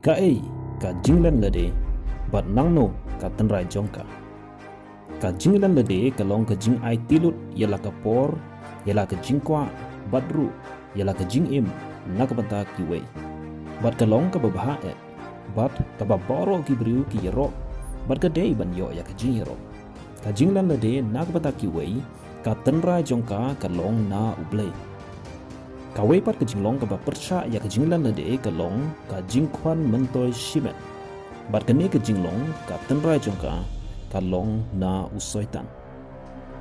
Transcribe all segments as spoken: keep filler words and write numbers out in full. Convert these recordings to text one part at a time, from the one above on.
Kaei ka jinglen lade, bad nangno ka tynrai jong ka? Ka jinglen lade ka long ka jingaiti lut ïa la ka por, ïa la ka jingkwah, bad ruh ïa la ka jingim na ka bynta kiwei. Bad ka long kaba bha eh, bad kaba baroh ki briew ki ïaroh, bad ka dei ban ïoh ïa ka jingïaroh. Ka jinglen lade na ka bynta kiwei, ka tynrai jong ka ka long na U Blei. Kawei pat ka jinglong kaba pyrshah ïa ka jinglen lade ka long ka jingkhwan myntoi shimet. Bad kane ka jinglong ka tynrai jong ka ka long na u Soitan.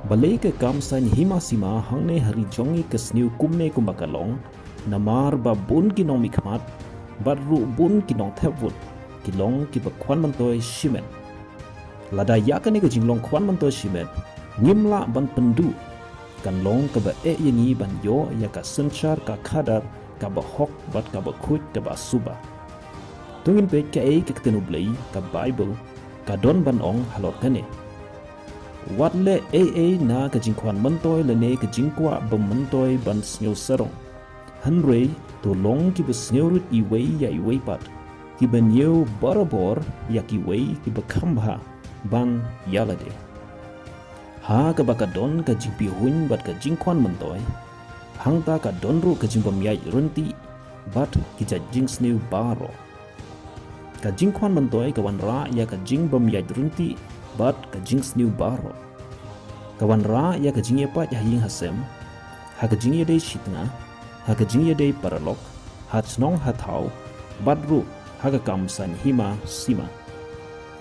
Balei ka kam saiñ hima sima hangne ha ri jong ngi ka sniew kumne kumba ka long? Namar ba bun ki nongmihkhmat bad ruh bun ki nongthep vote ki long kiba khwan myntoi shimet. Lada ïa kane ka jinglong khwan myntoi shimet ngim lah ban pynduh, kan long kaba eh ïa ngi ban ïoh ïa ka synshar ka khadar kaba hok bad kaba khuid kaba suba. To ngin peit kaei ka ktien U Blei, ka Baibl, ka don ban ong halor kane. Wat leh ei ei na ka jingkhwan myntoi lane ka jingkwah bym myntoi ban sngew sarong. Hynrei to long kiba sngewrit iwei ïa iwei pat, kiba ñiew barabor ïa kiwei kiba kham bha ban ïa lade. Ha kaba ka don ka jingpihuiñ bad ka jingkhwan myntoi, hangta ka don ruh ka jingbymïaid ryntih bad ki jait jingsniew baroh. Ka jingkhwan myntoi ka wanrah ïa ka jingbymïaid ryntih bad ka jingsniew baroh. Ka wanrah ïa ka jingïapait ha ïing ha sem, ha ka jingïadei shitnga, ha ka jingïadei paralok, ha shnong ha thaw, bad ruh ha ka kam saiñ hima sima.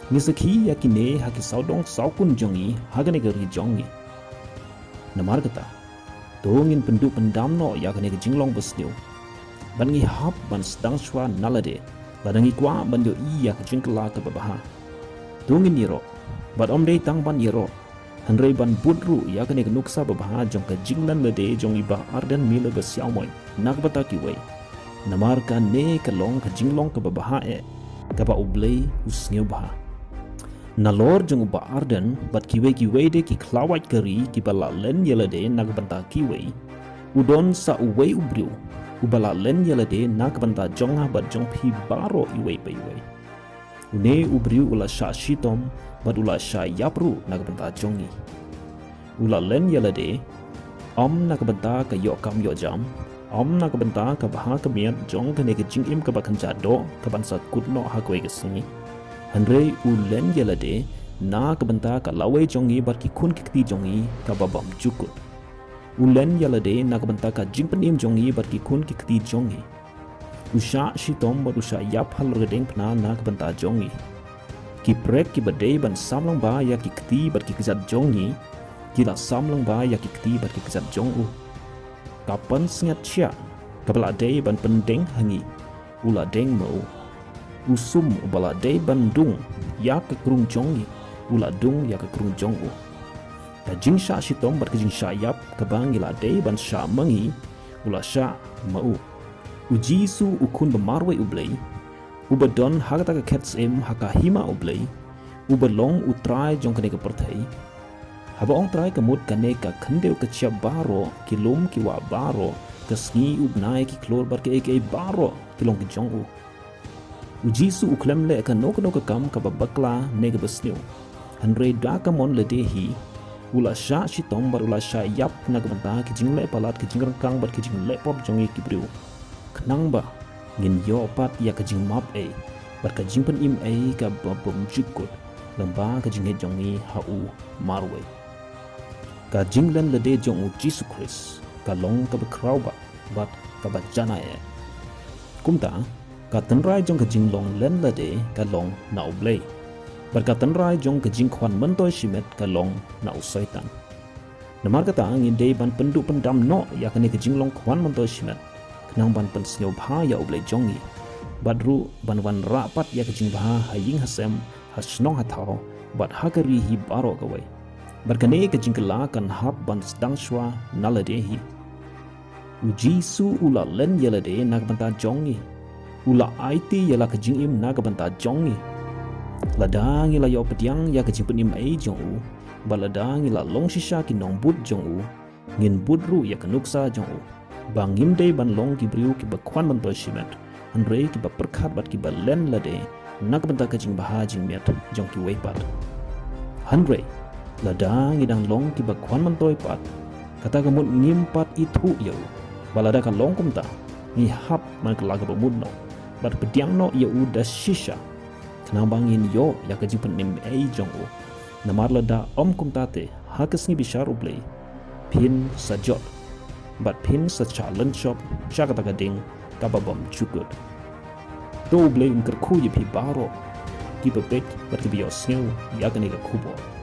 Ngi sakhi ïa kine ha ki sawdong sawkun jong ngi ha kane ka ri jong ngi. Namar kata, to ngin pynduh pyndam noh ïa kane ka jinglong basniew. Bad ngi hap ban sdang shuwa na lade, lada ngi kwah ban ïohi ïa ka jingkylla kaba bha. To ngin ïaroh, bad ym dei tang ban ïaroh, hynrei ban bud ruh ïa kane ka nuksa babha jong ka jinglen lade jong i Bah Ardent Miller Basaiawmoit na ka bynta kiwei. Namar kane ka long ka jinglong kaba bha eh, kaba U Blei u sngewbha. Nalor jong u Bah Ardent bad kiwei kiwei de ki khlawait ka ri kiba la len ïa lade na ka bynta kiwei, u don sa uwei u briew uba la len ïa lade na ka bynta jong nga bad jong phi baroh iwei pa iwei. Une u briew u la shah shitom bad u la shah ïap ruh na ka bynta jong ngi. U la len ïa lade, ym na ka bynta ka ïoh kam ïoh jam, ym na ka bynta ka bha ka miat jong kane ka jingim kaba kynja doh kaban sa kut noh ha kawei ka sngi. Hynrei u len ïa lade na ka bynta ka lawei jong ngi bad ki khun ki kti jong ngi kaba bymjukut. U len ïa lade na ka bynta ka jingpynim jong ngi bad ki khun ki kti jong ngi. U shah shitom bad u shah ïap halor ka diengphna na ka bynta jong ngi. Ki prek kiba dei ban sam lyngba ïa ki kti bad ki kjat jong ngi, ki la sam lyngba ïa ki kti bad ki kjat jong u. Ka pansngiat shiah kaba la dei ban pyndeng ha ngi, u la deng ma u. U sum uba la dei ban dung ïa ka krung jong ngi, u la dung ïa ka krung jong u. Ka jingshah shitom bad ka jingshah ïap kaba ngi la dei ban shah ma ngi, u la shah ma u. U Jisu u Khun ba marwei U Blei, uba don ha kata ka khet syiem ha ka hima U Blei, uba long U Trai jong kane ka pyrthei. Haba ong trai ka mut kane ka khyndew ka shyiap baroh, ki lum ki wah baroh, ka sngi u bnai ki khlur bad kaei kaei baroh ki long ki jong u. U Jisu u khlem leh kano kano ka kam kaba bakla ne kaba sniew. Hynrei da ka mon lade hi, u la shah shitom bad u la shah ïap na ka bynta ki jingleh palat, ki jingryngkang bad ki jingleh pop jong ngi ki briew. Khnang ba ngin ïoh pat ïa ka jingmap ei bad ka jingpynim ei kaba bymjukut lyngba ka jingngeit jong ngi ha u marwei. Ka jinglen lade jong U Jisu Khrist ka long kaba khraw bha bad kaba janai eh. Kumta, ka tynrai jong ka jinglong len lade ka long na U Blei, bad ka tynrai jong ka jingkhwan myntoi shimet ka long na u Soitan. Namar kata ngin dei ban pynduh pyndam noh ïa kane ka jinglong khwan myntoi shimet, khnang ban pynsngewbha ïa U Blei jong ngi, bad ruh ban wanrah pat ïa ka jingbha ha ïing ha sem, ha shnong ha thaw, bad ha ka ri hi baroh kawei. Bad kane ka jingkylla kan hap ban sdang shuwa na lade hi. U Jisu u la len ïa lade na ka bynta jong ngi. U la aiti ïa la ka jingim na ka bynta jong ngi. Lada ngi la ïoh pdiang ïa ka jingpynim ei jong u, bad lada ngi la long shisha ki nongbud jong u, ngin bud ruh ïa ka nuksa jong u, ba ngim dei ban long ki briew kiba khwan myntoi shimet, hynrei kiba pyrkhat bad kiba len lade na ka bynta ka jingbha jingmiat jong kiwei pat. Hynrei lada ngi dang long kiba khwan myntoi pat, kata ka mut ngim pat ithuh ïa u. Ba lada ka long kumta, ngi hap man kylla kaba mut noh bad pdiang noh ïa u da shisha, khnang ba ngin ïoh ïa ka jingpynim ei jong u. Namar lada ym kumta te, ha ka sngi bishar U Blei phin sa jot bad phin sa shah lynshop sha kata ka ding kaba bym jukut. To U Blei un kyrkhu ïa phi baroh kiba peit bad kiba ïohsngew ïa kane ka khubor.